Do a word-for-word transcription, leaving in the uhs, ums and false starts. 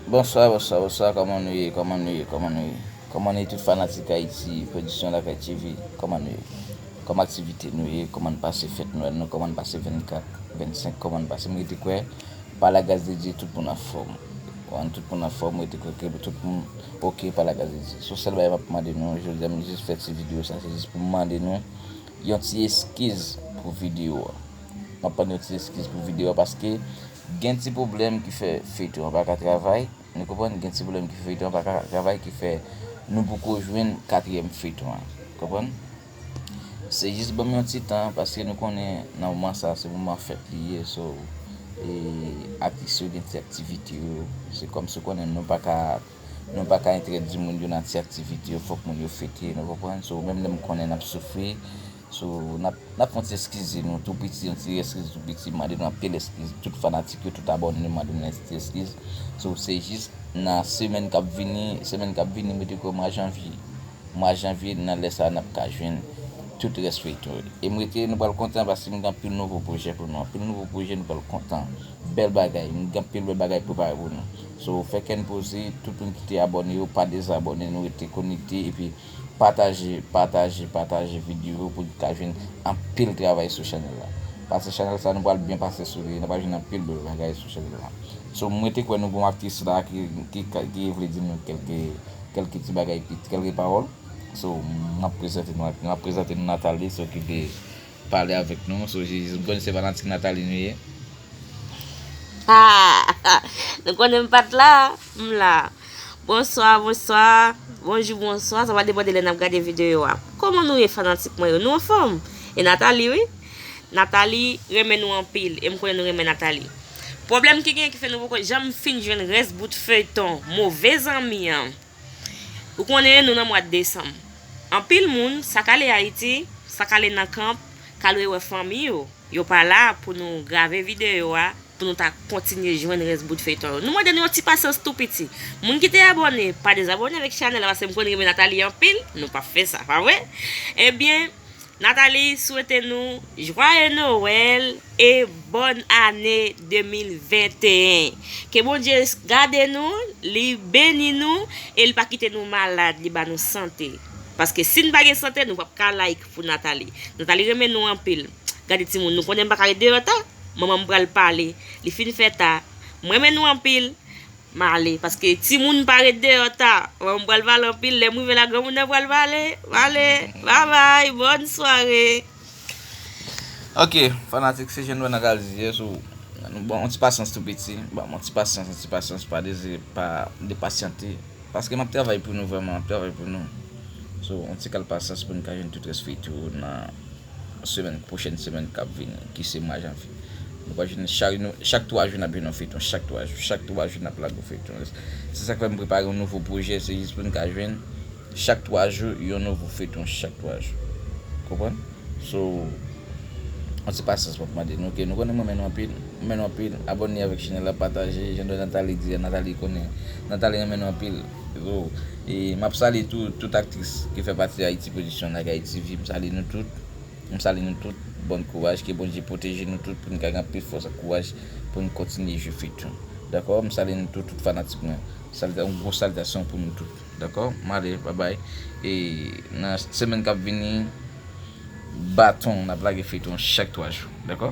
Bonswa, bonswa, bonswa, kòman nou ye, kòman nou ye, kòman nou ye? Kòman nou ye tout fanatik Ayiti, pwodiksyon Lakay T V, kòman nou ye? Kòman aktivite nou ye, kòman n pase fèt Nwèl nou, kòman n pase vennkat, vennsenk, kòman n pase, m rete kwè, pa la gras de Dye, tout moun anfòm. Kòman tout moun anfòm, m rete kwè ke tout moun oke pa la gras de Dye. Se sèl bagay m ap mande nou, jodi a m jis fè ti videyo sa, se jis pou m mande nou yon ti eskiz pou videyo a. M ap mande yon ti eskiz pou videyo a paske gen ti pwoblèm ki fè feyton an pa ka travay. Nou konprann, gen ti pwoblèm ki fè feyton an pa ka travay, ki fè nou poko jwenn katriyèm feyton an. Konprann? Se jis ban m yon ti tan, paske nou konnen nan moman sa, se moman fèt li ye, so, e, atris yo gen ti aktivite yo, se kòmsi w konnen nou pa ka, nou pa ka entèdi moun yo nan ti aktivite yo, fòk moun yo fete, nou konprann? So, menm lè m konnen n ap soufri, so, n ap, n ap fè yon ti eskize nou tou piti, yon ti eskize tou piti, mande nou anpil eskiz, tout fanatik yo, tout abòne yo, mande nou yon ti eskiz. So, se jis nan semèn k ap vini, semèn k ap vini, m rete kwè mwa janvye. Mwa janvye, nan lè sa a, n ap ka jwenn tout rès feyton yo. E m rete, nou pral kontan paske m gen anpil nouvo pwojè pou nou. Anpil nouvo pwojè, nou pral kontan. Bèl bagay, m gen anpil bèl bagay prepare pou nou. So, fè kè n poze, tout moun ki te abòne yo, pa dezabòne, nou rete konekte, epi pataje, pataje, pataje videyo pou n ka jwenn anpil travay sou chanèl la. Paske chanèl sa, nou pral byen pase sou li, nou pral jwenn anpil bèl bagay sou chanèl la. So, m rete kwè nou gen yon atris la ki, ki, ki vle di nou kèlke, kèlke ti bagay, kèlke pawòl. So, m ap prezante nou, m ap prezante nou Nathalie, so, ki vle pale avèk nou. So, Jezi, m konnen se fanatik Nathalie nou ye. Ah, nou konnen m pa t la, m la. Bonswa, bonswa, bonjou, bonswa. Sa va depann de lè n ap gade videyo a. Kòman nou ye, fanatik mwen yo? Nou anfòm? E Nathalie, wi. Nathalie renmen nou anpil. E m konnen nou renmen Nathalie. Pwoblèm ki gen ki fè nou poko janm fin jwenn rès bout feyton Move Zanmi an. Ou konnen nou nan mwa desanm. Anpil moun, sa k ale Ayiti, sa k ale nan kanp, k al wè fanmi yo. Yo pa la pou nou grave videyo a, pou nou ta kontinye jwenn rès bout feyton yo. Nou mande nou yon ti pasyans tou piti. Moun ki te abòne, pa dezabòne avèk chanèl la, paske m konn renmen Nathalie anpil, nou p ap fè sa, pa vre? Ebyen, Nathalie swete nou Joyeux Noël e Bonne Année de mil venteyen. Ke Bondye gade nou, li beni nou, e li pa kite nou malad, li ba nou sante. Paske si n pa gen sante, nou p ap ka like pou Nathalie. Nathalie renmen nou anpil. Gade timoun, nou konnen m pa ka ret deyò ta. Manman m pral pale. Li fin fè ta. M renmen nou anpil. M ale, paske timoun pa ret deyò ta. Manman m pral pale anpil. Lè m rive la, granmoun nan pral pale. M ale. Babay, bòn sware. Ok, fanatik, se jan nou wè nan kalzi ye, so, nou ban yon ti pasyans tou piti, ban yon ti pasyans, yon ti pasyans, pa dezi, pa depasyante. Paske m ap travay pou nou vrèman, m ap travay pou nou. So, yon ti kal pasyans pou nou ka jwenn tout rès feyton nan semèn, pwochèn semèn k ap vini, ki se mwa janvye. Nou pral jwenn chak, nou, chak twa jou n ap jwenn yon feyton, chak twa jou, chak twa jou n ap lage yon feyton. Se sa k fè m prepare yon nouvo pwojè, se jis pou nou ka jwenn chak twa jou yon nouvo feyton, chak twa jou. Konprann? So, yon ti pasyans m ap mande nou, ke nou konnen m renmen nou anpil, m renmen nou anpil, abòne avèk chanèl la, pataje, jan Nathalie di a, Nathalie konnen, Nathalie renmen nou anpil. So, e m ap salye tou, tout aktris ki fè pati Haïti Production, Lakay T V, m salye nou tout, m salye nou tout, bòn kouraj, ke Bondye pwoteje nou tout, pou nou ka gen anpil fòs ak kouraj, pou nou kontinye jwe feyton. Dakò? M salye nou tout, tout fanatik mwen, salita-, yon gwo salitasyon pou nou tout. Dakò? M ale, babay. E nan semèn k ap vini, baton, n ap lage feyton chak twa jou. Dakò?